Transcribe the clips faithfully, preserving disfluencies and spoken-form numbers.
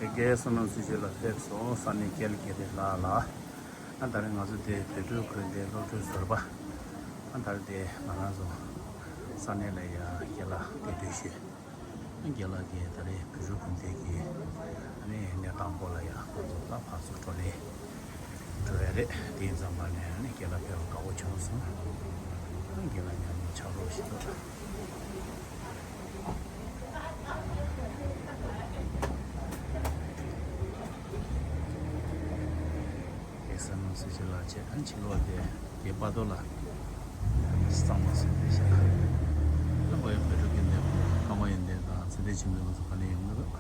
རྒན་བསོད་ནམས་ཚེ་ཤེས་ལགས་ཕེབས་སོང་། ས་གནས་ཀལ་གྷི་རི་ལ་ལ། ཨ་ད་རེས་ང་ཚོ་དེ་བོད་ཕྲུག་དགོན་སྡེའི་སློབ་ཕྲུག་ཟུར་པ། ཨ་ད་རེས་དེ་ང་རང་ཚོ་ས་གནས་ལ་ཡ་རྒན་ལགས་དེ་འདྲ་ཞིག་ཨ་རྒན་ལགས་ཀྱིས་ད་རེས་བོད་ཕྲུག་དགོན་སྡེ་གི་ཨ་ནི་གནས་སྟངས་སྐོར་ལ་ཡ་ཁོང་ཚོ་ད་ཕར་ཚུར་བགྲོ་གླེང་འགྲོ་ཡ་རེད། དེ་ཡིན་ཙང་མ་ནས་ཨ་ནི་རྒན་ལགས་ཕེབས་པ་དགའ་པོ་བྱུང་སོང་། ཨ་རྒན་ལགས་མཉམ་དུ་ཕྱག་རོགས་ཞིག་ཐོགས། ཨེ་ས་ནོ་སི་ཅི་ལ་བྱས་ཨ་ཕྱི་ལོགས་དེ་དེ་པ་ཏོ་ལ་གཙང་མ་སོང་དེ་ཤ་ཁ་ལ་བ་ཡོད་པའི་འགྲོ་གི་འདེབས་ཀ་མ་ཡོན་ཏན་དང་ཚེ་འདས་ཆེན་པོའི་ལོ་ཚོ་ག་ནས་ཡོང་གི་འདུག་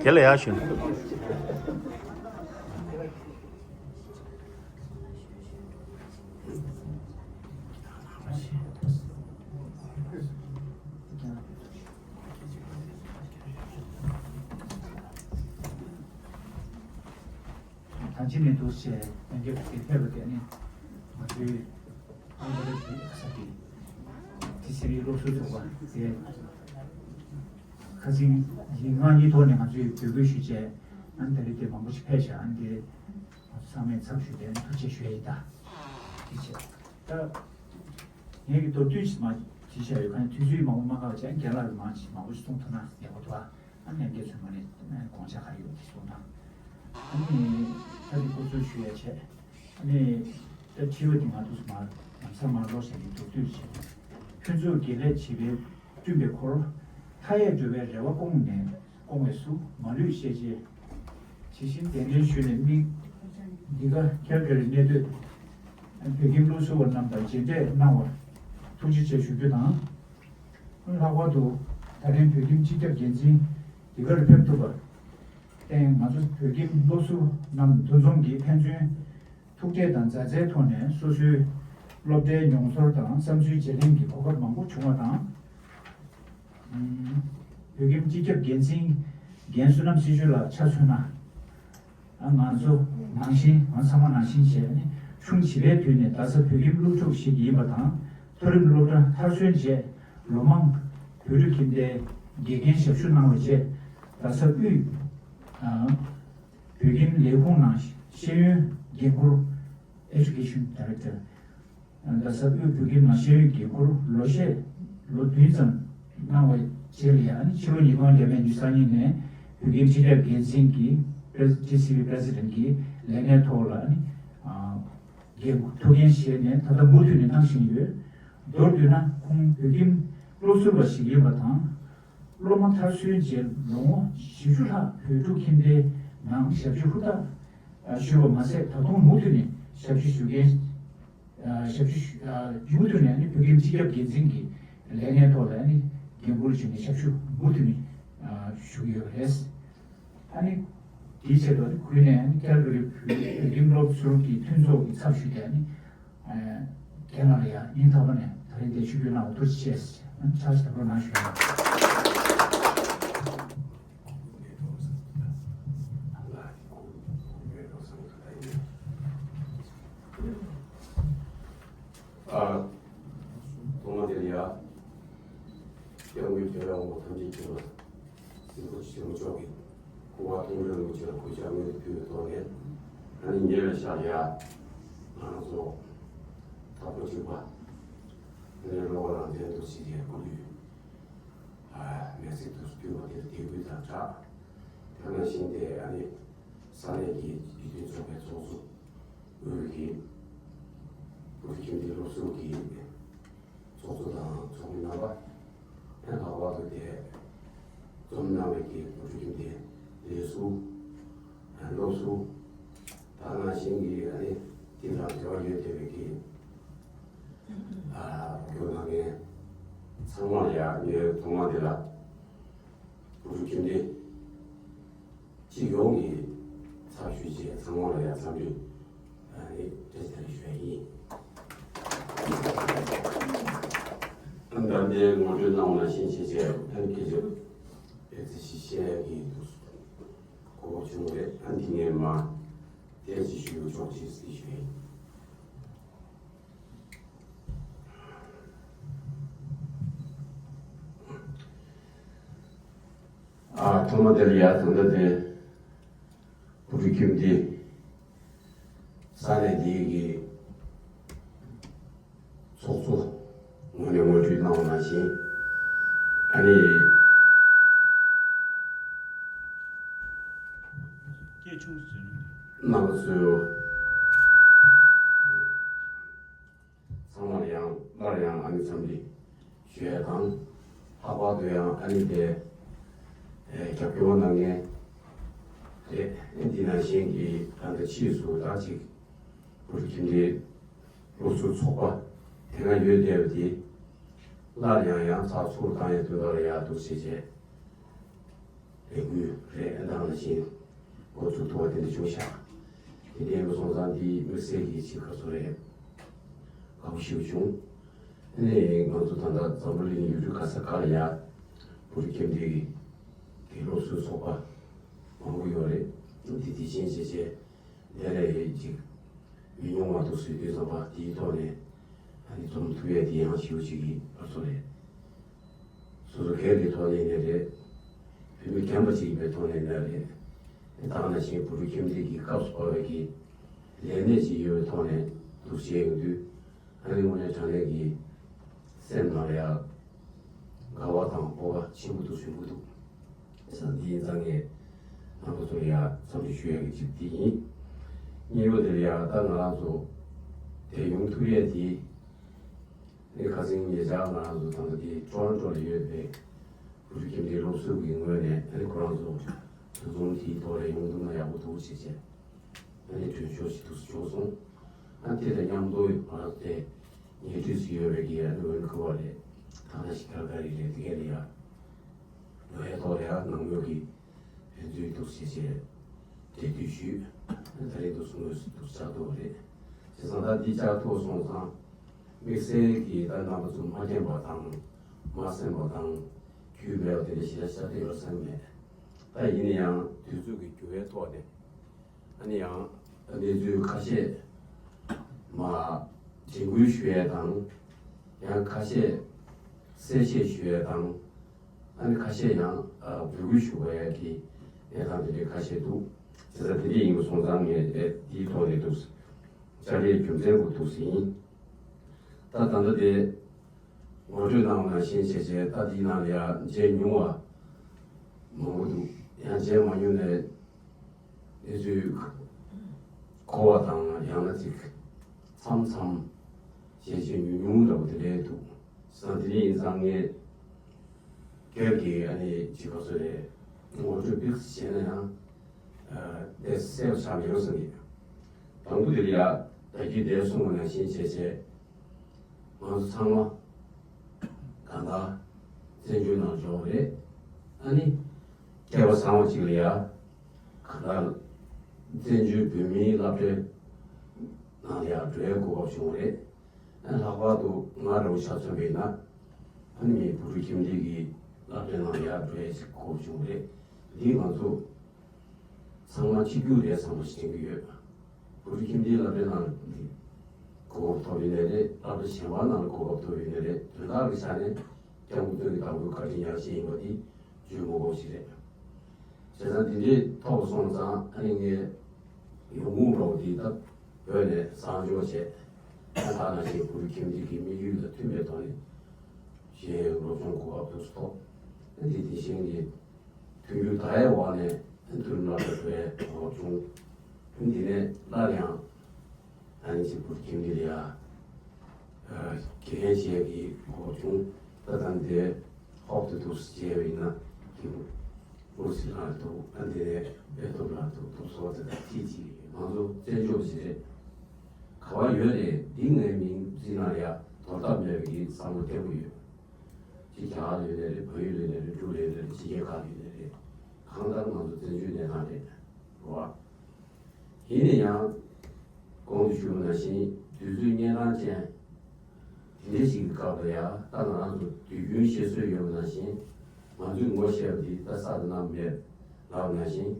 དེ་ལ་ཡག་ཞུ། ད་ཅི་ནས་འདུག་ཟེར་ཡང་སྐྱར་དེ་ཕེབས་པ་དེ་ནི་ང་ཚོའི་ཨང་ག་རེ་དེ་ཁ་ས་དེ་དེ་སི་བི་སློབ་ཟུར་ཚོགས་པ་དེ་ཁ་སང་ཉིན་ལྔ་གཉིས་ཐོག་ནས་ང་ཚོས་འབོད་སྐུལ་ཞུས་བྱས་ཨ་ནི་ད་རེས་དེ་མང་པོ་ཞིག་ཕེབས་ཤག་ཨ་ནི་དེ་ང་ཚོ་ཚང་མས་ཚབ་ཞུས་ཏེ་ཐུགས་རྗེ་ཆེ་ཞུ་ཡ་ཡིན། ད་དེ་བྱས་ད་ངས་ཀྱི་མདོར་བསྡུས་ཤིག་མ་བྲིས་བཞག་ཡོད། ཁ་ནས་དུས་ཚོད་མང་པོ་མ་བཀག་པ་བྱས་རྒན་ལགས་ཀྱིས་མང་ཞིག་མང་པོ་ཞིག་གསུངས་ཐུབ་ན་ཡག་པོ་འདུག་ཨ། ཨ་ནི་ཡང་སྐད་ཚོད་མ་ནས་དགོངས་འཆར་ག་རེ་ཡོད་དེ་གསུང་དང་། ཨ་ནི་ད་དེ་འགོ་འཛུགས་ཞུ་ཡ་བྱས། ཨ་ནི་ད་དྲི་བ་དེ་ང་ཚོ་མར་ལམ་སང་མར་ལོག་བྱས་ནས་མདོར་བསྡུས་བྱས། ཕུན་ཚོགས་དགེ་ལེགས་བྱིས་པའི་བསྐྲུན་པའི་འཁོར། མཐའ་ཡས་འགྲོ་བའི་རེ་བ་སྐོང་ནས་སྐོང་བའི་གཟུགས་མ་ལུས་ཤེས་བྱའི། ཇི་བཞིན་གདན་འདྲེན་ཞུས་ནས་དམིགས། འདི་ག་ཁྱབ་བརྡལ་གནས་སྡོད་བོད་ཁྱིམ་སློབ་ཟུར་བ་རྣམས་དང་མཇལ་འཕྲད་གནང་བར་ཐུགས་རྗེ་ཆེ་ཞུ་རྒྱུ་དང་། ལྷག་པར་དུ་ད་ཐེངས་བོད་ཁྱིམ་སྤྱི་ཁྱབ་འགན་འཛིན་འདི་གར་ཕེབས་ཐུབ་པར་བརྟེན་ང་ཚོ་བོད་ཁྱིམ་སློབ་ཟུར་རྣམས་འདུ་འཛོམས་ཀྱིས་ཕན་ཚུན་ཐུག་འཕྲད་དང་མཛའ་བརྩེའི་ཐོག་ནས་སོ་སོའི་སློབ་གྲྭའི་མྱོང་ཚོར་དང་བསམ་ཚུལ་བརྗེ་ལེན་གྱི་གོ་སྐབས་མང་པོ་བྱུང་བ་དང་། བོད་ཁྱིམ་སྤྱི་ཁྱབ་འགན་འཛིན་རྒན་བསོད་ནམས་སྲི་ཞུ་ལགས་ཆ་མཚོན་ན། ང་ཚོ་ནང་བཞིན་ང་ཚང་མ་ནང་བཞིན་བྱས་ནས་ཆུང་བྱིས་པའི་དུས་ནས་རྡ་ས་བོད་ཁྱིམ་སློབ་ཕྲུག་ཞིག་ཡིན་པ་དང་། མཐོ་རིམ་སློབ་གྲྭ་མཐར་སོན་རྗེས་ལོ་མང་བོད་ཕྲུག་ཁྱིམ་སྡེའི་དགེ་རྒན་ཞབས་ཞུ་གནང་བའི་རྗེས་རྡ་ས་དབུས་བོད་ཁྱིམ་ལས་ཁུངས་ནང་ཤེས་ཡོན་འགན་འཁུར། Education Director། རྡ་ས་དབུས་བོད་ཁྱིམ་ནང་ཤེས་ཡོན་འགན་འཁུར་ལོ་ཤས་ལོ་བདུན་ཙམ་གནང་བའི་རྗེས་ལ་ཡང་ཕྱི་ལོ་ཉིས་སྟོང་ལས་མེད་ཉི་ཤུ་རྩ་གཉིས་ནས་བོད་ཁྱིམ་སྤྱི་ཁྱབ་འགན་འཛིན་གྱི་Pres- ཇི་སི་བི་President གྱི་ལས་གནས་ཐོག་ལ་ནི་འགན་འཁུར་ཐུགས་འགན་བཞེས་ནས་ད་ལྟ་མུ་མཐུད་ནས་གནང་བཞིན་ཡོད། མདོར་བསྡུས་ན་ཁོང་བོད་ཁྱིམ་སློབ་ཟུར་བ་ཞིག་ཡིན་པ་དང་། སློབ་མ་མཐར་སོན་རྗེས་ལོ་ངོ་བཞི་བཅུ་ལྷག་བོད་ཕྲུག་ཁྱིམ་སྡེའི་ནང་ཞབས་ཞུ་ཧུར་ཐག་ཞུས་པ་མ་ཟད་ད་དུང་མུ་མཐུད་ནས་ཞབས་ཞུ་ཞུ་མཁན། ཞབས་ཞུ་ཞུ་མུ་མཐུད་ནས་ནི་བོད་ཁྱིམ་སྤྱི་ཁྱབ་འགན་འཛིན་གྱི་ལས་གནས་ཐོག་ལ་ནི་འགན་འཁུར་བྱས་ནས་ཞབས་ཞུ་མུ་མཐུད་ནས་ཞུ་གི་ཡོད་པ་རེད། ཨ་ནི་དེའི་ཆེད་དུ་ནི་གུས་ནས་ནི་ཀལ་གྷི་རི་བོད་ཁྱིམ་སློབ་ཟུར་གྱི་མཐུན་ཚོགས་ཀྱི་ཚབ་ཞུས་ཏེ་ནི། རྒན་ལགས་ལ་ཡང་སྙིང་ཐག་པ་ནས་ད་རིང་འདིར་ཆིབས་བསྒྱུར་གནང་བར་ཐུགས་རྗེ་ཆེ་ཞེས་ཕྱག་ཞབས་བྲོ་གནང་ཞུ་ཡ་ཡིན། ཨ། ཐོག་མ་དེར་ཡ། སྐྱབས་མགོན་རྒྱལ་བའི་དབང་པོ་ཐམས་ཅད་མཁྱེན་པ་སྲིད་པ་ཆེན་པོ་མཆོག་གིས་སྐུ་པར་མཐོང་གྲོལ་ལོ་ཆེན་ལ་གུས་ཕྱག་སྔོན་དུ་ཕུལ་བའི་ཐོག་ནས། ཨ་ནི་ཉེ་བའི་ཞག་ཡ། ང་རང་ཚོ་ད་ བཅུ་པ། ནས་བློ་དགའ་རང་བཙན་དུ་ཞིག་གི་སྐུ་ལུས། ཨ། མེ་སྲེག་ཏུ་བསྐྱུར་བ་དེར་དད་གུས་དང་སྦྲགས། དེ་ནང་བཞིན་ཏེ་ཨ་ནི་ས་གནས་ཀྱི་སྤྱི་མཐུན་ཚོགས་པའི་ཚོགས་གཙོ། དབུས་ཀྱི་བོད་ཁྱིམ་སྡེ་སློབ་ཟུར་གྱི་ཚོགས་གཙོ་དང་ཚོགས་མི་རྣམ་པ། ཨ། ལྷག་པར་དུ་ཏེ་འཛོམས་གནང་བའི་གི་བོད་ཁྱིམ་སྡེ་ལས་ཟུར། ཨ། སློབ་ཟུར། དེ་ནང་བཞིན་གྱི་ཨ་ནི་དེ་དང་འབྲེལ་བ་ཡོད་བསྡད་པའི་གི། ཨ། རོགས་སྐྱོར་གནང་མཁན་ཚང་མ་ལ་ཡང་ངའི་ཐོག་མ་འདི་ལ་བོད་ཕྲུག་ཁྱིམ་སྡེ་སྤྱི་ཡོངས་ཀྱི་ཚབ་ཞུས་བྱས་ཚང་མ་ལ་ཡང་འཚམས་འདྲི་ཨ་ནི་བཀྲ་ཤིས་བདེ་ལེགས་ཞུ་ཡ་ཡིན། ཨ། ད་ལྟའི་ངོ་སྤྲོད་གནང་བ་ནང་བཞིན་བྱས་བྱས་ཨ་ནི་སྐད་ཆ་ཏོག་ཙམ་ཞིག་བཤད་ཡ་གི་འདུག་གོ་སྐབས་བྱུང་བ་རེད། ཨ་ནི་དེ་ངས་མ་བསྡད་ཅིག་ཞུ་ཆོག་ཅིག་ཟེར་ཞུ་ཡ་ཡིན། ཨ། ཐོག་མ་དེ་ལ་ཡ་ད་ལྟ་དེ་བོད་ཕྲུག་ཁྱིམ་སྡེ་ས་གནས་འདིའི་གི་ཚོགས་གཙོ་ངོས་ནས་ངོ་སྤྲོད་གནང་བ་ནང་བཞིན་ཨ་ནི་སྐད་ཆུང་ཟེར་ན། རྣམ་པ་ཚོས་ཚང་མར་ཡང་སླར་ཡང་ཨ་ནི་འཚམས་འདྲི་ཞུ་ཡ་དང་། ལྷག་པར་དུ་ཡང་ཨ་ནི་དེ་ཨེ་རྒྱབ་སྐྱོར་གནང་མཁན་རེད། ཨེ་འདི་ནང་བཞིན་གྱི་ད་ལྟ་ཕྱིས་སུ་ད་ཅིག་བོད་ཕྲུག་ཁྱིམ་སྡེ་སློབ་ཟུར་ཚོགས་པ་དེ་སྔ་ཡོད་བསྡད་པ་དེ་སླར་ཡང་ཡང་ཚགས་ཚུད་བཏང་ཡ་དོན་དག་ལ་ཡ་འདུག་ཟེར་བྱས། ལས་འགུལ་རེད། ཨ། ད་ནང་བཞིན་འགོ་ཚུགས་ཐུབ་པ་དེ་འདྲ་བྱུང་ཤག་དེ་འདྲ་ཡིན་པ་སོང་ཙང་འདི་དམིགས་བསལ་གྱི་ཅིག་ག་ཚོད་རེད། དགའ་པོ་ཞེ་པོ་བྱུང་། ཨ་ནི་ང་ཚོ་ད་ལྟ་འཛམ་བུ་གླིང་ཡུལ་གྲུ་ག་ས་ག་ལ་ཡ་བོད་ཕྲུག་ཁྱིམ་སྡེ་གི་དེ་སློབ་ཟུར་ཚོགས་པ་མང་པོ་ཡོད་རེད། དེ་དེ་བཞིན་བྱས་བྱས་དེ་ལས་ཅིག་མི་ཉུང་བ་འདུག་ཟེར་དུས་ཙམ་པ་དེའི་ཐོག་ནས་ཨ་ནི་འཛོམས་ཐུབ་ཡས་དེ་ཡང་ཞེ་པོ་ཅིག་གི་ཕར་ཚུར་རེད། སོ་སོ་སྒེར་གྱི་ཐོག་ནས་ནས་རེད། བོད་མི་རྒན་པ་ཅིག་ཡིན་པའི་ཐོག་ནས་ནས་རེད། ད་ག་ནང་བཞིན་བོད་ཕྲུག་ཁྱིམ་སྡེ་གི་སྐབས་སུ་བབས་པའི་གི་ལས་གནས་ཅིག་ཡོད་པའི་ཐོག་ནས་འདུག་བྱས་ཡོང་དུས་ཨ་ནི་དངོས་གནས་དྲང་གནས་ཀྱི་སེམས་ནང་ལ་ཡ་དགའ་བ་དང་སྤོབས་པ་ཆེན་པོ་འདུག་བྱུང་གི་འདུག་ས་འདི་ཡིན་ཙང་ངས་རྣམ་པ་ཚོ་ལ་ཡ་འཚམས་འདྲི་ཞུ་ཡ་གི་ཅིག་འདི་ཡིན། གཉིས་པ་དེ་ལ་ཡ་ད་ང་རང་ཚོ་དེ་ཡོང་ཐུབ་ཡས་དེ། ཨེ་ཁ་སང་ཉེ་ཆར་ང་རང་ཚོ་ད་ལྟ་འདི་ཊོ་རོན་ཊོ་ལ་ཡོད་པའི་བོད་ཕྲུག་ཁྱིམ་སྡེའི་སློབ་ཟུར་གྱི་ངོས་ནས་ཨ་ནི་ཁོ་རང་ཚོ་འདུ་འཛོམས་དེའི་ཐོག་ལ་ཡོང་ཐུབ་ན་ཡག་པོ་འདུག་ཅེས་བྱས། ཨ་ནི་གྲོས་ཆོད་ཞིག་འདུག་སེ་བྱུང་སོང་། ཨ་ནི་དེ་དང་མཉམ་དུ་ང་རང་ཚོ་དེ་ཉེ་འཁྲིས་སུ་ཡོད་པའི་གི་ཨ་ནི་ཝན་ཁུ་ཝར་རེད། ཐང་ན་ཤི་ཀ་ག་རི་རེད། དེ་ག་ལ་ཡ་ལོ་ཡ་ཐོག་ལ་ཡ་ནང་མོལ་གྱི་ཕན་ཚུན་འདུག་སེ་བྱས་འབྲེལ་མཐུད་ཞུས། ད་རེས་འདུག་སེ་དངོས་སུ་འདུག་སེ་བཅར་ཐུབ་པ་རེད། བྱས་ཙང་ད་འདི་བཅར་ཐུབ་སོང་ཙང་དམིགས་བསལ་གྱིས་ད་རྣམ་པ་ཚོ་མ་མཁྱེན་པ་དང་མ་གསན་པ་དང་རྒྱུས་མེད་པ་དེ་འདྲ་ཞེ་དྲག་ཤར་གྱི་ཡོད་བསམ་མེད། ད་ཡིན་ན་ཡང་དུས་ཚོད་ཀྱི་འགྱུར་བའི་ཐོག་ནས་ཨ་ནི་ཡང་གནས་ཚུལ་ཁ་ཤས་མ་དྲན་སྐུལ་ཞུ་ཡས་དང་། ཡང་ཁ་ཤས་གསལ་བཤད་ཞུ་ཡས་དང་། ཨ་ནི་ཁ་ཤས་ཡང་ཨ་འབོད་སྐུལ་ཞུ་དགོས་ཡ་གི་གནས་སྟངས་དེ་འདྲའི་ཁ་ཤས་འདུག་བྱས་ཙང་དེ་འདྲ་ཡིན་པ་སོང་ཙང་ངས་ཨེ་དེའི་ཐོག་ནས་འདུག་བཅར་ཡའི་རྒྱུ་མཚན་འགོ་འདུག་ཟིན། ད་ད་ལྟ་དེ་ངོ་སྤྲོད་གནང་བ་ནང་བཞིན་བྱས་བྱས་ད་དེའི་ནང་ལ་ཡ་མཇལ་མྱོང་བ་མང་པོ་འདུག་ཡང་མཇལ་མ་མྱོང་ནས་གནས་ཚུལ་གོ་བ་དང་ཡང་ན་ཅིག་མཚམས་མཚམས་བཤད་བཤད་ཉུང་ཉུང་འདྲ་པོ་དེ་འདྲ་འདུག་བྱས་ཙང་དེ་འདྲ་ཡིན་ཙང་ངས་སྒེར་གྱི་ཨ་ནི་ཅིག་ག་ཚོད་རེད། ངོ་སྤྲོད་ཏོག་ཙམ་བྱས་ན་ཡང་དེ་གསལ་པོ་ཆགས་མི་འགྲོ་བསམ་གྱི། དང་པོ་དེ་ལ་ཡ་ད་གིན་དེ་གསུངས་པ་ནང་བཞིན་བྱས་བྱས་ང་ཚོ་ཚང་མ་གང་ལྟར་བཙན་བྱོལ་ནང་འབྱོར་བ་རེད། ཨ་ནི་སྐལ་བ་བཟང་བ་ཅིག་ལ་ཡ་གང་ལྟར་བཙན་བྱོལ་བོད་མིའི་སློབ་གྲྭའི་ནང་ལ་ཡ་འགྲོ་ཡའི་གོ་སྐབས་བྱུང་བ་རེད། ཨ་ལྷག་པར་དུ་ང་རང་ཆ་མཚོན་པ་ཡིན་ན་ཨ་ནི་མི་བོད་ཕྲུག་ཁྱིམ་སྡེ་གི་སློབ་གྲྭའི་ནང་ཡར་འགྲོ་ཡས་ཞིག་གོ་བྱུང་རེད། འདི་ང་ཚོ་ཚང་མ་གཅིག་གྱུར་རེད་བསམ་པ་ཞིག་དྲན་གྱི་ཡོད། བོད་ཕྲུག་ཁྱིམ་སྡེའི་སློབ་གྲྭའི་ནང་འདི་གོ་སྐབས་ཐོབ་ཡིན་ནའི་རེད། སློབ་གྲྭ་གཞན་པ་ནང་ལ་གོ་སྐབས་ཐོབ་ཡིན་ནའི་རེད། དོན་དག་གི་ཆ་ནས་སྐྱབས་མགོན་དོན་གྱི་བདག་པོའི་བཀའ་དྲིན་ཡར་བཞེས་ཡིན་པ་འདི་བརྗོད་མི་དགོས་པ་ཞིག་རེད། བྱས་ཙང་འདི་འདྲའི་ཐོབ་སོང་ཙང་ཨ་ནི་ངས་ཡོང་ཁུངས་རོགས་འདི་ད་བོད་ནས་གསར་འབྱོར་བྱས། ད་ནང་བཞིན་བོད་ཁྱིམ་སྡེ་གི་དམིགས་ཡུལ་དང་མཐུན་པའི་ཐོག་ནས་གཞན་སློབ་སྦྱོང་གོ་སྐབས་ཐོབ་སུ་ཐོབ། དེ་དེ་བཞིན་གྱི་མཐུན་འགྱུར་དར་ཡག་འོག་ནས་མཐུན་སྒྲིལ་ལ་འགྲོ་བའི་སློབ་སྦྱོང་། དེ་ནས་སླར་ཡང་ཨ་ནི་ཅིག་བོད་ཁྱིམ་སྡེ་ལ་ཡ་དགེ་རྒན་བཅས་ཀྱི་སློབ་སྦྱོང་ད་ལྟ་འདི་ཧོབ་ཏེ་འདུག་ཟེར་བྱས་པ་ཡིན་ན་ཁྱེད་ཀྱི་ཨུ་སི་ལ་འདུག་ཨ་འདི་ནས་དཔེ་སྟོབས་ལ་འདུག་འདུག་སོགས་དེ་དག་ཅིག་ཅིག་ང་ཚོ་བཙན་བྱོལ་ཞིག་རེད། ག་བ་ཡོད་རེད། འདི་ངའི་མིང་བརྩིས་ན་ཡ་དོར་ཐབས་མེད་པའི་བསམ་བློ་བརྟན་པོ་ཡོད། ཅིག་རྒྱ་གར་ལ་ཡོད་ནའི་རེད། བལ་ཡུལ་ལ་ཡོད་ནའི་རེད། འབྲུག་ལ་ཡོད་ནའི་རེད། ཕྱི་རྒྱལ་ཁག་ལ་ཡོད་ནའི་རེད། གང་ལྟར་ང་ཚོ་བཙན་བྱོལ་གནས་སྟངས་རེད་རོ། ཡིན་ན་ཡང་གོང་དུ་ཞུས་པ་ནང་བཞིན་དུས་ཚོད་གཉན་འཕྲང་ཅན་དེ་འདྲ་ཞིག་གི་སྐབས་ལ་ཡ་ད་ང་རང་ཚོ་དུས་རྒྱུན་བཤད་སྲོལ་ཡོད་པ་ནང་བཞིན་ང་ཚོས་ངོ་ཤེས་པ་འདི་ད་ས་དང་གནམ་མེད་ལབ་ནང་བཞིན་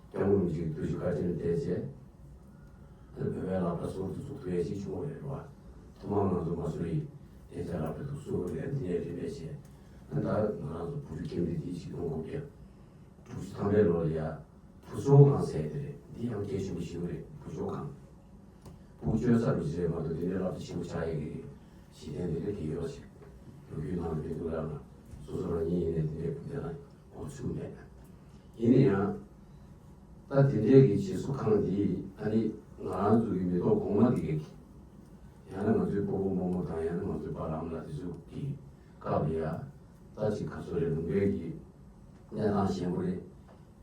སྐྱབས་མགོན་རིན་པོ་ཆེའི་ཐུགས་རྗེ་བཀའ་དྲིན་ལ་བརྟེན་བྱས། ཨ་ནི་བོད་པའི་སློབ་གྲྭ་ཟུར་དུ་ཚུགས་ཐུབ་ཡས་ཞིག་བྱུང་བ་རེད་རོ། ཐོག་མར་ང་ཚོ་མ་སུ་རི་དེ་ཚོའི་སློབ་གྲྭ་དུ་སུ་རེད། དེ་ནས་རིམ་པས་བྱས། ཨ་ནི་ད་ང་རང་ཚོ་བོད་ཕྲུག་ཁྱིམ་སྡེ་འདི་ཆིག་སྟོང་དགུ་བརྒྱ་དྲུག་ཅུ་ཐམ་པའི་ལོ་ལ་ཡ་བུ་གཞོགས་ཁང་ཟེར་དེ་རེད། འདི་ཡང་གལ་ཆེན་པོ་ཞིག་རེད། བུ་གཞོགས་ཁང་། ཕྲུ་གུ་སྤྱོད་ས་རུ་ཟེར་མ་གཏོགས་དེ་འདྲའི་སློབ་གྲྭ་ཆེན་པོ་ཆགས་ཡས་ཀྱི་གཞི་རྟེན་དེ་འདྲ་གི་ཡོད་ཞིག་ལོ་རྒྱུས་ནང་ལ་མི་འདུག་ལབ་ན་སོ་སོ་རང་ཉིད་ཡིན་ནའི་དེ་འདྲའི་དེ་ལ་གོ་ཚུལ་མེད། ཡིན་ན་ཡང་ད་དེ་འདྲའི་གི་བྱེད་སོ་ཁང་འདི་ཨ་ནི་ང་རང་ཚོ་གི་མི་ཐོག་གོང་མ་འདི་གས་ཀྱི་ཡང་ན་ང་ཚོའི་སྤོ་བོ་རྨོ་མོ་དང་ཡང་ན་ང་ཚོའི་པཱ་ལགས་ཨ་མ་ལགས་དེ་ཚོ་གི་སྐབས་ལ་ཡ་ད་ཅིག་ག་ཚོད་རེད། ལུང་པའི་གི་གནས་སྟངས་ཞན་པོ་རེད།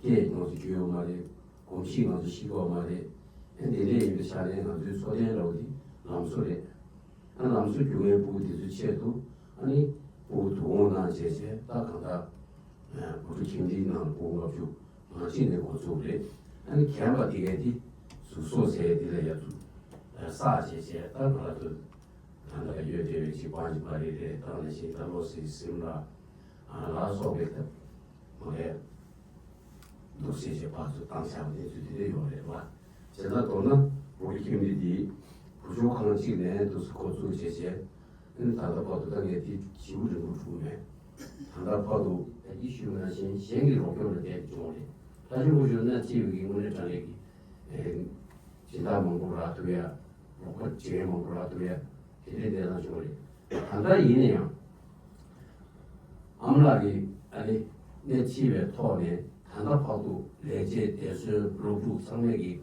སྐད་ཡང་ཡོང་རྒྱུ་ཡོད་མ་རེད། གོམས་གཤིས་ང་ཚོ་ཤེས་ཀྱི་ཡོད་མ་རེད། ཨ་ནི་དེ་འདྲ་ཡིན་པའི་ཆ་ནས་ང་ཚོའི་འཚོ་རྟེན་འདྲ་བོ་དེ་ལམ་བཟོ་རེད། ཨ་ནི་ལམ་བཟོ་རྒྱུ་མཁན་ཕྲུ་གུ་དེ་ཚོའི་ཆེད་དུ་ཨ་ནི་ཕྲུ་གུ་བསྡུ་སྐོང་གནང་བྱས་བྱས་ད་གང་ལྟར་བོད་ཕྲུག་ཁྱིམ་སྡེའི་ནང་ཕྲུ་གུ་ལྔ་བཅུ་ང་གཅིག་ནས་འགོ་ཚུགས་རེད། ཨ་ནི་རྒན་པ་དེ་གས་དེ་གཟུགས་གསོ་ཟེར་དེ་ལ་ཡ་ཚུགས་བསགས་བྱས་བྱས་ད་ང་ཚོ་ད་ལྟ་ཡོད་བསྡད་པའི་ཅིག་པང་ཅིག་པ་རེད་རེད། ད་ནང་བཞིན་ད་བློ་སེང་སེང་ལ་ལ་སོགས་པའི་ད་མ་གས། འདུག་སེ་བྱས་ཕར་ཚུར་བཏང་བྱ་བ་དེ་ཚོ་དེ་འདྲ་ཡོད་རེད་བ། བྱས་ཙང་མདོར་ན་བོད་ཀྱི་ཁྱིམ་སྡེ་འདི་བུ་བཞོགས་ཁང་གཅིག་ནས་འདུག་སེ་འགོ་བཙུགས་བྱས་བྱས། ཨ་ནི་ད་ལྟ་བར་དུ་ད་ངས་དེ་ཞེ་པོ་རིང་པོ་འགྲོ་གི་མེད། ད་ལྟ་བར་དུ་ད་གིན་ཞུས་པ་ནང་བཞིན་གཞན་གྱི་རོགས་སྐྱོར་ལ་བརྟེན་ཏེ་བྱུང་བ་རེད། ལྷ་ཆེན་པོ་གཞོན་ནུ་གཅེས་པའི་གི་དངོས་གནས་དྲང་གནས་ཀྱི་ཨེ་སྦྱིན་བདག་མང་པོ་རག་ཐུབ་ཡ། རོགས་པ་བྱེད་མཁན་མང་པོ་རག་ཐུབ་ཡ། དེ་འདྲའི་གནས་སྟངས་བྱུང་བ་རེད། ད་ལྟ་ཡིན་ན་ཡང་། ཨ་མ་ལགས་ཀྱིས་ཨ་ནི་སྣེ་ཁྲིད་པའི་ཐོག་ནས་ད་ལྟ་བར་དུ་ལས་བྱེད་སྡེ་ཚན་སློབ་ཕྲུག་ཚང་མས་ཀྱིས་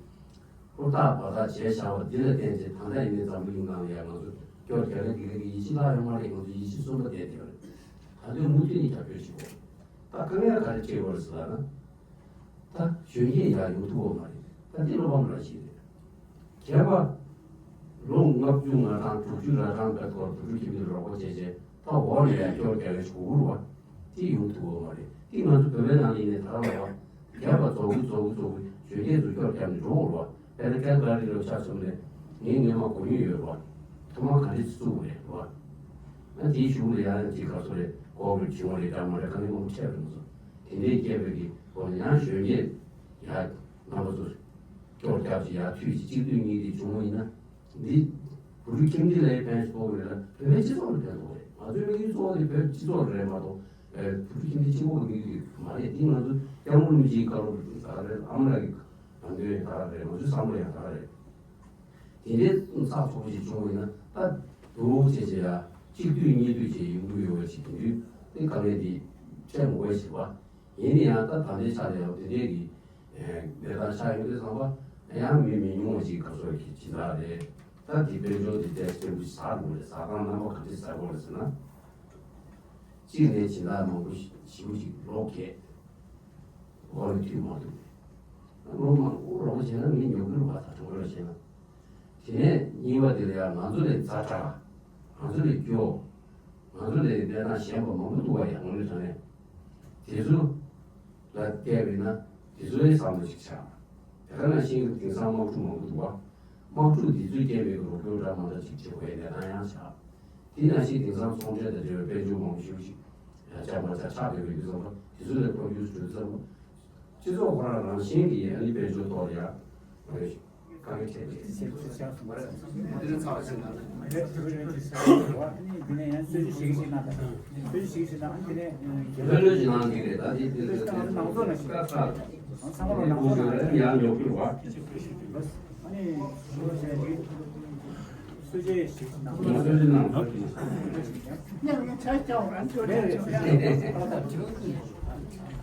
ཧུར་ཐག་འབད་ཐག་བྱས་བཞག་པ་འདི་ལ་བརྟེན་ཏེ་ད་ལྟ་ཡིན་ནའི་འཛམ་བུ་གླིང་ནང་ལ་ཡང་ང་ཚོ་སྐྱོར་རྒྱག་མཁན་དེ་ག་གི་ཡིད་ཆེས་བརླག་ཡོད་མ་རེད། ང་ཚོ་ཡིད་ཆེས་གསོན་པོ་བསྡད་བསྡད་པ་རེད། ད་དུང་མུ་མཐུད་ནས་རྒྱབ་སྐྱོར་བྱེད་དགོས། ད་དཀའ་ངལ་ག་རེ་འཕྲད་ཡོད་རེད་ཟེར་ལབ་ན། ད་གཞོན་སྐྱེས་ཡར་ཡོང་ཐུབ་ཡོད་མ་རེད། ད་འདི་བློ་ཕམ་རང་བཞིན་རེད། རྒན་པ་ལོ་ལྔ་བཅུ་ང་གྲངས་དྲུག་ཅུ་ར་གྲངས་ཀྱི་ཐོག་བུ་ཕྲུག་ཁྱིམ་སྡེ་རོགས་པ་བྱས་བྱས་ད་འོག་ནས་ཡར་སྐྱོར་རྒྱག་ཡ་ཞིག་དགོས་ཀྱི་རེད་བ། དེ་ཡོང་ཐུབ་ཡོད་མ་རེད། དེ་ང་ཚོ་བོད་པའི་ནང་ལ་ཡིན་ནའི་ད་རང་ལ་བ་རྒན་པ་རྫོགས་ཀྱི་རྫོགས་ཀྱི་རྫོགས་ཀྱི་གཞོན་སྐྱེས་ཚོ་སྐྱོར་རྒྱབ་ནས་འགྲོ་དགོས་རེད་བ། དཔེར་ན་ཀལ་ག་རི་ལ་ཆ་མཚོན་ནས་ངའི་སྔོན་མ་མགོ་རྙོག་ཡོད་རེད་བ། ཐོག་མར་ག་འདྲས་བཙུགས་དགོས་རེད་བ། ཨ་དེའི་གཞུག་ལ་ཡང་ཅིག་ག་ཚོད་རེད། ཀོ་བིཌ་བྱུང་བ་རེད་འདྲ་མ་རེད། དཀའ་ངལ་མང་པོ་འཕྲད་པ་རེད་མ་གཏོགས། དེ་འདྲའི་སྐྱེས་པའི་གི་སྐོར་ལ་ཡང་གཞོན་སྐྱེས་ཡ་རྣམ་པ་ཚོ་སྐྱོར་རྒྱབ་ཅིག་ཡར་མཐུད་ཅིག་གཅིག་སྡུད་གཉིས་སྡུད་བྱུང་བ་ཡིན་ན། འདི་བུ་ཕྲུག་ཁྱིམ་སྡེ་ལ་ཕན་ཐོགས་རེད་ལ་བོད་པའི་སྤྱི་ཚོགས་ལ་ཕན་ཐོགས་རེད། ང་ཚོའི་དམིགས་ཡུལ་གཙོ་བོ་དེ་བོད་སྤྱི་ཚོགས་རེད་མ་གཏོགས་བུ་ཕྲུག་ཁྱིམ་སྡེ་གཅིག་པོ་གི་དམིགས་ཡུལ་མ་རེད། འདི་ང་ཚོ་སྐྱབས་མགོན་རིན་པོ་ཆེའི་བཀའ་སློབ་ད་རེད། ཨ་མ་ལགས་ཀྱི་ནང་དོན་ཡང་ད་རེད། ང་ཚོའི་བསམ་བློ་ཡང་ད་རེད། དེ་འདྲའི་ཚགས་ཚུད་པོ་ཞིག་བྱུང་བ་ཡིན་ན་ད་འདུག་བྱས་བྱས་ཡ་གཅིག་སྡུད་གཉིས་སྡུད་བྱས་ཡོང་གི་ཡོད་པ་ཞིག་དེ་དུས་དེ་དཀའ་ངལ་འདི་འཕྲད་མི་དགོས་ཞེས་པ། ཡིན་ན་ཡང་ད་ད་ལྟའི་ཆ་ལ་ཡང་དེ་འདྲའི་གི་གནས་སྟངས་ཆགས་ཡོང་དུས་ཙམ་པ་ཡང་མི་མི་ཉུང་བ་ཞིག་ག་ཚོད་ཀྱི་སྦྱིན་བདག་རེད། ད་དེ་དཔལ་འབྱོར་འདི་ཏོག་ཙམ་ཞིག་ཟ་དགོས་རེད། ཟ་སྟངས་རྣམ་པ་ག་འདྲ་ཟ་དགོས་རེད་ཟེར་ན། གཅིག་ནས་སྦྱིན་བདག་མང་པོ་ཞེ་པོ་ཞིག་ལོ་བརྒྱད། འོག་ལ་མཐུད་མ་ཐུབ་པས། ལོ་མང་པོ་རོགས་པ་བྱས་ན་མི་ཉོ་གི་རེད་བ། ད་དྲང་པོ་བཤད་ན། དེ་ནས་གཉིས་པ་དེ་ལ་ཡང་ང་ཚོ་ལས་ཛ་དྲག་ང་ཚོ་ལས་སྐྱོ། ང་ཚོ་ལས་གནས་སྟངས་ཞན་པ་མང་པོ་འདུག་བ། ཡང་ངོ་ནས་དྲང་ནས། དེ་ཚོ་ལ་བལྟས་པས་ན་དེ་ཚོའི་བསམ་བློ་ཞིག་ཆགས། དེ་ག་ནང་བཞིན་དེང་སང་དམག་འཁྲུག་མང་པོ་འདུག་བ། དམག་འཁྲུག་འདི་ཚོས་རྐྱེན་པས་རོགས་སྐྱོར་འདྲ་མ་འདྲ་ཅིག་བྱེད་དགོས་ཡ་གནས་སྟངས་ཡང་ཆགས། དེ་ནང་བཞིན་དེང་སང་ཚོང་འབྲེལ་དང་འབྲེལ་བའི་དཔལ་འབྱོར་མང་པོ་ཞེ་པོ་ཞིག་ཡང་ཆགས་མ་ཆགས་ཆགས་བསྡད་པའི་དུས་ཙམ་པ་དེ་ཚོ་ལས་འཕོ་འགྱུར་འགྲོ་དུས་ཙམ་པ། སྤྱི་ཚོགས་ཁོ་རང་རང་བཞིན་གྱིས་ཨ་ནི་དཔལ་འབྱོར་ཐོག་ལ་ཡང་དཀའ་ངལ་འཕྲད་པའི། དེ་ཚོ་ཆགས་སོང་བ་རེད། དེ་ཚོ་ཚར་ཕྱིན་ན་ནི། དེ་ཚོ་ཕྱིན་ན་ཨ་ནི་དེ་ནས་ཡང་རྩོད་གཞི་ཞིག་ཞིག་གནང་དང་། རྩོད་གཞི་ཞིག་ཞིག་གནང་ཨ་ནི་དེ་ནས་རྒྱལ་བའི་ལོ་ཞིག་གནང་གི་རེད། ད་དེ་དེ་ཚོ་ནང་ཚོགས་ནང་བཞིན་ཚང་མ་ལ་ནང་ཚོགས་ནང་ཡང་ཡོད་ཀྱི་རེད་བ། ཨ་ནི་ལོ་ཞིག་གི་ཚོགས་ཞུགས་ཞུས་ན་ད་ལྟ་ང་ཚོ་ཚོགས་ཞུགས་ཞུས་ན་ཨ་ནི་དེ་ནས་ཡང་ཡོད་ཀྱི་རེད་བ། ཐུགས་རྗེ་གནང་། ཐུགས་རྗེ་གནང་།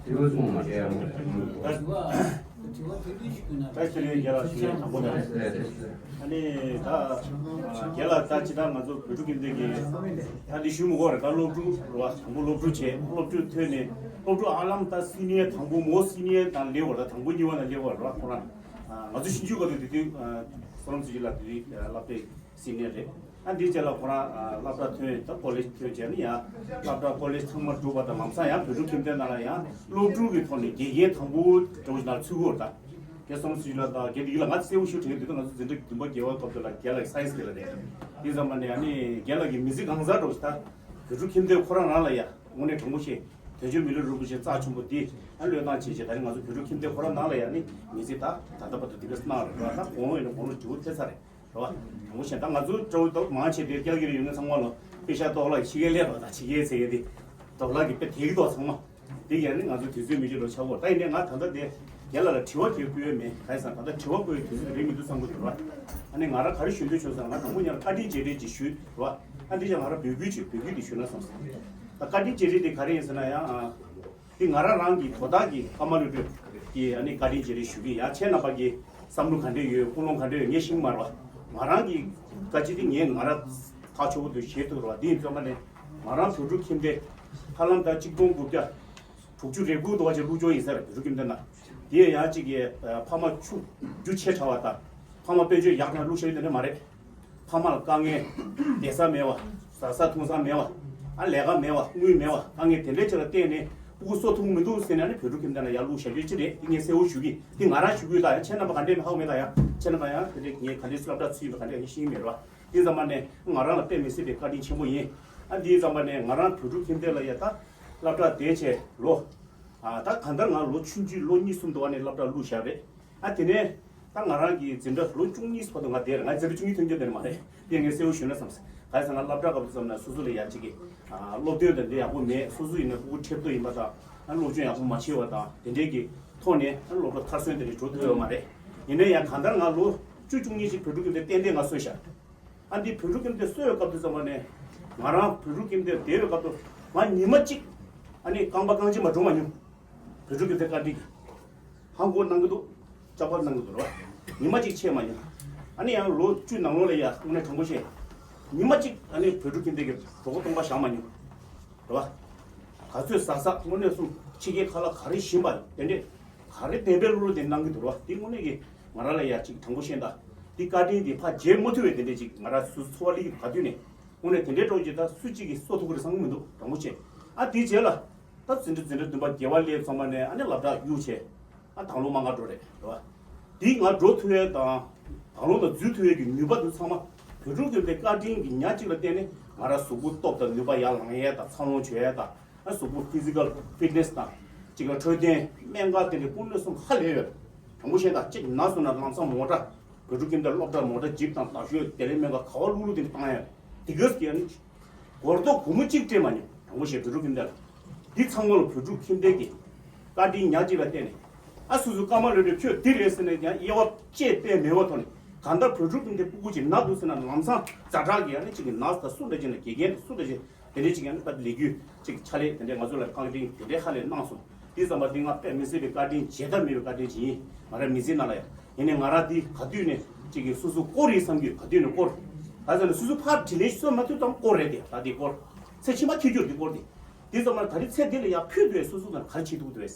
དྲི་བ་གསུང་མ་སྤྲད་རོགས། ད་ཁྱེད་རང་རྒན་ལགས་ཞུ་ཡས་དང་པོ་ནས། ཨ་ནི་ད་རྒན་ལགས་ད་ཅི་ད་ང་ཚོ་བོད་ཕྲུག་སྐྱིད་འདོད་ཀྱི་ད་འདི་ཞུ་མི་དགོས་རེད། ད་སློབ་ཕྲུག་རེད་བ། དང་པོ་སློབ་ཕྲུག་བྱས། སློབ་ཕྲུག་ཐོན་ནས་སློབ་ཕྲུག་ཧ་ལམ་ད་སི་ནི་ཡར་དང་པོ་མོ་སི་ནི་ཡར་དང་སླེབས་པ་རེད། ད་དང་པོ་གཉིས་པ་ནས་སླེབས་པ་རེད་བ། ཁོ་རང་ང་ཚོ་ཞིབ་འཇུག་སྐབས་དུས་དེ་དུས་བསོད་ནམས་ཚེ་རིང་ལགས་དེ་དུས་སློབ་གྲྭའི་སི་ནི་ཡར་རེད། ཨ་འདིའི་རྗེས་ལ་ཁོ་རང་ཨ་སློབ་གྲྭ་ཐོན། ད་ཀོ་ལེཇ་ཐོན་བྱས་ནས་ཡང་སློབ་གྲྭ་ཀོ་ལེཇ་ཚང་མ་གྲུབ་པ་དང་ལམ་སང་ཡང་བོད་ཕྲུག་ཁྱིམ་སྡེ་ནང་ལ་ཡང་སློབ་ཕྲུག་གི་ཐོག་ནས་དགེ་རྒན་དང་པོ་འདྲ་བོ་ཞིག་ནང་ཚུད་ཡོད་རེད། ད་རྒན་བསོད་ནམས་ཚེ་རིང་ལགས་དང་རྒན་འདི་ལ་ང་གསལ་པོ་ཞུ་དྲན་གྱི་འདུག་ད་ང་ཚོ་འཛིན་གྲྭ་བདུན་པ་བརྒྱད་པ་སྐབས་དེ་ལ་རྒན་ལགས་ཀྱི་སའེན་སི་དེ་ལ་རེད། དེ་ཙམ་པ་ནས་ཨ་ནི་རྒན་ལགས་ཀྱི་མི་ཚེ་གང་ཟག་འདྲ་བོ་ཞིག་ད་བོད་ཕྲུག་ཁྱིམ་སྡེ་ཁོ་རང་རང་ལ་ཡང་དངོས་གནས་དྲང་པོ་བཤད། དོན་གཅོད་མི་ལུས་རིན་པོ་ཆེ་རྩ་ཆེན་པོ་འདི་ཨ་བློས་བཏང་བྱས་བྱས། ད་རེས་ང་ཚོ་བོད་ཕྲུག་ཁྱིམ་སྡེ་ཁོ་རང་ནང་ལ་ཡང་ནི་མི་ཚེ་ད་ད་ལྟ་བར་དུ་འདི་ག་གནང་རེད་བ། ད་གོང་འོག་ཡིན་ན་གོང་ལ་འགྱུར་བ་ཐེབས་ཚར་རེད་བ། དྲང་པོ་བཤད། ད་ང་ཚོ་སྤྲོ་བོ་མང་ཆེ་དེ་སྐྱག་གི་རེ་ཡོད་ན་ཚང་མ་ལ་པེ་ཤ་ཏོག་ལ་ཕྱི་རྒྱལ་སླེབས་པ་དང་ཕྱི་རྒྱལ་ཟེར་ཡས་དེ་ཏོག་ལ་གི་དཔེ་དེ་གི་ཏོག་ཚང་མ་དེ་ཡང་ནི་ང་ཚོ་དུས་ཚོད་མི་ཆོད་ལོ་ཆགས་ཀྱི་ཡོད་རེད། ད་ཡིན་ནའི་ང་ད་ལྟ་དེ་རྒན་ལགས་ལ་དྲི་བ་གལ་བཀོད་ཡས་མེད། ག་རེ་ཟེར་ན་ད་ལྟ་དྲི་བ་བཀོད་ཡས་དུས་ཚོད་རེད་མི་འདུག་བསམ་གྱི་འདུག་ར། ཨ་ནི་ང་རང་ག་རེ་ཞུ་འདོད་བྱུང་ཟེར་ན། ང་དང་པོ་ཉིད་ལ་བཀའ་དྲིན་རྗེས་དྲན་ཅིག་ཞུས་ར། ཨ་འདི་ཡང་ང་རང་འབོད་སྐུལ་ཅིག་འབོད་སྐུལ་དེ་ཞུས་ན་བསམ་སོང་། ད་བཀའ་དྲིན་རྗེས་དྲན་དེ་ག་རེ་ཡིན་ཟེར་ན་ཡང་ཨ། འདི་ང་རང་རང་གི་དོ་བདག་གི་ཀརྨ་བློ་གྲོས་ཀྱི་ཨ་ནི་བཀའ་དྲིན་རྗེས་དྲན་ཞུ་གི། ཡང་ཁྱེད་རྣམ་པ་གི་བསམ་བློ་ག་འདྲས་ཡོད། ཀུན་སློང་ག་འདྲས་ཡོད། ངས་ཤེས་ཀྱི་མ་རེད་བ། ང་རང་གི་བཀའ་དྲིན་དེ་ངས་ང་རང་ཐག་ཆོད་པོ་དུ་བཞེས་ཐུབ་རེད་བ། འདི་ཡིན་ཙང་མ་ནས་ང་རང་བོད་ཕྲུག་ཁྱིམ་སྡེ་ཧ་ལམ་ད་གཅིག་སྟོང་དགུ་བརྒྱ་དྲུག་ཅུ་རེ་དགུ་འདྲ་བ་ཅིག་བླུགས་འཇོག་ཡིན་ས་རེད། བོད་ཕྲུག་ཁྱིམ་སྡེ་ནང་དེ་ཡང་གཅིག་གི་ཕ་མ་ཆུང་རྒྱུ་ཆེ་དྲགས་པ་དང་ཕ་མ་དཔལ་འབྱོར་ཡག་ན་བླུགས་བཞག་ཡོད་དེ་འདྲ་མ་རེད། ཕ་མ་ལ་དཀའ་ངལ། བསྡད་ས་མེད་པ། ཟ་ས་འཐུང་ས་མེད་པ། ཨ་ལས་ཀ་མེད་པ། དངུལ་མེད་པ། དཀའ་ངལ་དེ་འདྲའི་ཆེ་ལ་བརྟེན་ནས་སྤུ་གུ་གསོ་ཐུབ་མི་འདུག་ཟེར་ན་ནི་བོད་ཕྲུག་ཁྱིམ་སྡེ་ནང་ཡར་བླུགས་བཞག་རྒྱུ་ཅི་རེད། དེ་ངས་གསལ་པོ་ཞུ་གི། དེ་ང་རང་ཞུ་གི་ཡོད། ད་ཡང་ཁྱེད་རྣམ་པ་ག་འདྲས་ཧ་གོ་མེད། ད་ཡང་ཁྱེད་རྣམ་པ་ཡང་དེ་འདྲས་ངས་ག་འདྲས་སློབ་གྲྭ་ཚུད་ཡོད་པ་ག་འདྲས་ཡང་ཤེས་ཀྱི་མེད་རེད་བ། དེ་ཙམ་པ་ནས་ང་རང་ལ་དཔེ་མི་སྲིད་པའི་བཀའ་དྲིན་ཆེན་པོ་ཡིན། ཨ་དེ་ཙམ་པ་ནས་ང་རང་བོད་ཕྲུག་ཁྱིམ་སྡེ་ལ་ཡ་ད་སློབ་གྲྭ་བསྡད་བྱས་ལོ། ཨ་ད་གང་ལྟར་ང་ལོ་ཆུང་ཆུང་ལོ་གཉིས་གསུམ་དུ་བ་ནས་སློབ་གྲྭ་བླུགས་བཞག་རེད། ཨ་དེ་ནས་ད་ང་རང་གི་འཛིན་གྲྭ་ལོ་བཅུ་གཉིས་བར་དུ་ང་བསྡད་རེད། ང་འཛིན་གྲྭ་བཅུ་གཉིས་ཐོན་རྒྱུ་དེ་མ་རེད། དེ་ངས་གསལ་པོ་ཞུས་ན་བསམ། ག་རེ་ཟེར་ན་སློབ་གྲྭ་སྐབས་སུ་བསམ་ན་སོ་སོ་ལ་ཡ་གཅིག་གི་ཨ་སློབ་སྟོན་དང་འདི་ཡག་པོ་མེད། སོ་སོ་ཡིན་ན་སྤུ་གུ་ཁྲེབ་ཏོ་ཡིན་པ་དང་ཨ་སློབ་སྦྱོང་ཡག་པོ་མ་བྱས་པ་དང་དེ་འདྲས་ཀྱི་ཐོག་ནས་ཨ་སློབ་གྲྭ་མཐར་སོན་དེ་འདྲས་འགྲོ་ཐུབ་ཡོད་མ་རེད། ཡིན་ན་ཡང་གང་ལྟར་ང་ལོ་བཅུ་བཅུ་གཉིས་ཅིག་བོད་ཕྲུག་གི་འདི་ཏན་ཏན་ང་གསོས་བཞག་ཨ་འདི་བོད་ཕྲུག་ཁྱིམ་སྡེ་གསོ་བའི་སྐབས་དུ་ཙམ་པ་ནས་ང་རང་བོད་ཕྲུག་ཁྱིམ་སྡེ་བསྡད་པའི་སྐབས་དུ་ང་ཉི་མ་གཅིག་ཨ་ནི་རྐང་པ་རྐང་རྗེས་མ་འགྲོ་མ་མྱོང་། བོད་ཕྲུག་ཁྱིམ་སྡེ་བཀའ་དྲིན་གྱིས་ཧང་གོ་གནང་གི་འདུག་ལྕགས་པར་གནང་གི་འདུག་རེད་བ། ཉི་མ་གཅིག་ཆད་མ་མྱོང་། ཨ་ནི་ཡང་ལོ་བཅུ་ནང་ལོགས་ལ་ཡ་དངོས་གནས་དྲང་པོ་བཤད། ཉི་མ་གཅིག་ཨ་ནི་བོད་ཕྲུག་ཁྱིམ་སྡེ་གི་གྲོད་ཁོག་སྟོང་པ་བཞག་མ་མྱོང་། རེད་བ། ག་ཚོད་ཟ་ཟ་དངོས་གནས་སུ་ཕྱི་རྒྱལ་ཁ་ལག་ག་རེ་བཞིན་པ་དེ་འདྲས་ག་རེ་བདེན་པའི་བློ་དེ་གནང་གི་འདུག་རེད་བ། དེ་དངོས་གནས་ཀྱི་ང་རང་ལ་ཡ་གཅིག་དྲང་པོ་བཤད་ད། དེ་བཀའ་དྲིན་དེ་ཕར་འཇལ་མ་ཐུབ་པའི་དེ་འདྲས་ཅིག་ང་རང་སོ་སོ་འཚོ་བ་སླེབས་ཀྱི་ག་དུས་ནས་དངོས་གནས་དེ་འདྲས་འགྲོ་རྒྱུ་ད་སུ་གཅིག་གིས་གསོ་ཐུབ་ཀྱི་རེད་བསམ་གྱི་མི་འདུག་དྲང་པོ་བཤད། ཨ་དེའི་རྗེས་ལ་ད་འཛིན་གྲྭ་འཛིན་གྲྭ་བདུན་པ་བརྒྱད་པ་སླེབས་ཚང་མ་ནས་ཨ་ནི་སློབ་གྲྭ་གཡུག་བྱས། ཨ་དང་ལོ་མ་ང་འགྲོ་རེད་རེད་བ། དེ་ང་འགྲོ་ཐུབ་ཡས་དང་དང་ལོ་ལ་འཛུལ་ཐུབ་ཡས་ཀྱི་ནུས་པ་དེ་ཚང་མ་བོད་ཕྲུག་ཁྱིམ་སྡེ་བཀའ་དྲིན་གྱི་ཉག་གཅིག་ལ་བརྟེན་ནས་ང་རང་གཟུགས་པོ་སྟོབས་དང་ནུས་པ་ཡར་ལངས་ཡས་དང་འཚར་ལོངས་བྱུང་ཡས་དང་ཨ་གཟུགས་པོ་ཕི་ཟི་ཀལ་ཕིཊ་ནེ་སི་དང་གཅིག་ལ་འཕྲོད་བསྟེན་སྨན་ཁང་དེ་འདྲའི་ཀུན་སློང་གསུམ་ཧ་ལས་ཡོད། དྲང་པོ་བཤད་ན་གཅིག་ན་སོང་ན་ལམ་སང་མོ་ཊ་བོད་ཕྲུག་ཁྱིམ་སྡེ་སློབ་གྲྭ་མོ་ཊ་ཇིབ་དང་རྡ་ཤོད་དེ་རིང་སྨན་ཁང་ག་བ་བླུག་བླུག་དེ་འདྲ་བཏང་ཡས་དེ་གས་ཀྱི་ཨ་ནི། སྒོར་རྡོག་སྒོར་མོ་གཅིག་སྤྲད་མ་མྱོང་། དྲང་པོ་བཤད་བོད་ཕྲུག་ཁྱིམ་སྡེ་ལ། འདི་ཚང་མ་ལ་བོད་ཕྲུག་ཁྱིམ་སྡེ་གི་བཀའ་དྲིན་ཉག་གཅིག་ལ་བརྟེན་ནས། ཨ་སོ་སོའི་ཀརྨ་ལོ་གྲོས་ཁྱོད་འདི་རེད་ཟེར་ནས་ཀྱང་དབྱེ་བ་དཔྱད་དཔྱད་མེད་པ་ཐོག་ནས་གང་ལྟར་བོད་ཕྲུག་ཁྱིམ་སྡེ་སྤུ་གུ་ཅིག་ན་འདུག་ཟེར་ན་ལམ་སང་ཛ་དྲག་གི་ཨ་ནི་གཅིག་གི་ན་ད་སུ་འདྲ་ཅིག་ན་དགེ་རྒན་སུ་འདྲ་ཅིག་དེ་འདྲ་ཅིག་ཡང་ད་ལས་འགུལ་ཅིག་ཕྱག་ལས་དེ་འདྲ་ང་ཚོ་ལ་བཀའ་དྲིན་དེ་འདྲའི་ཧ་ལས་གནང་སོང་། དེ་ཙམ་པ་འདི་ང་དཔེ་མི་སྲིད་པའི་བཀའ་དྲིན་བརྗེད་ཐབས་མེད་པའི་བཀའ་དྲིན་ཅིག་ཡིན། ང་རང་མི་ཚེ་ནང་ལ་ཡང་ཡིན་ནའི་ང་རང་འདི་ག་དུས་ནས་ཅིག་གིས་སོ་སོ་བསྐོར་ཡིན་བསམ་གྱི་ག་དུས་ནས་བསྐོར། ག་ཚོད་ནས་སོ་སོ་ཕར་དྲིན་ལན་གསོ་མ་ཐུབ་ཙམ་བསྐོར་རེད་དེ་ད་འདི་བསྐོར། ཚེ་ཕྱི་མ་འཁྱེར་རྒྱུར་འདི་བསྐོར་ཏེ། དེ་ཙམ་པ་ད་རེས་ཚེ་འདི་ལ་ཡང་ཕུལ་འདོད་སོ་སོ་དང་ག་རེ་བྱེད་ཐུབ་འདོད།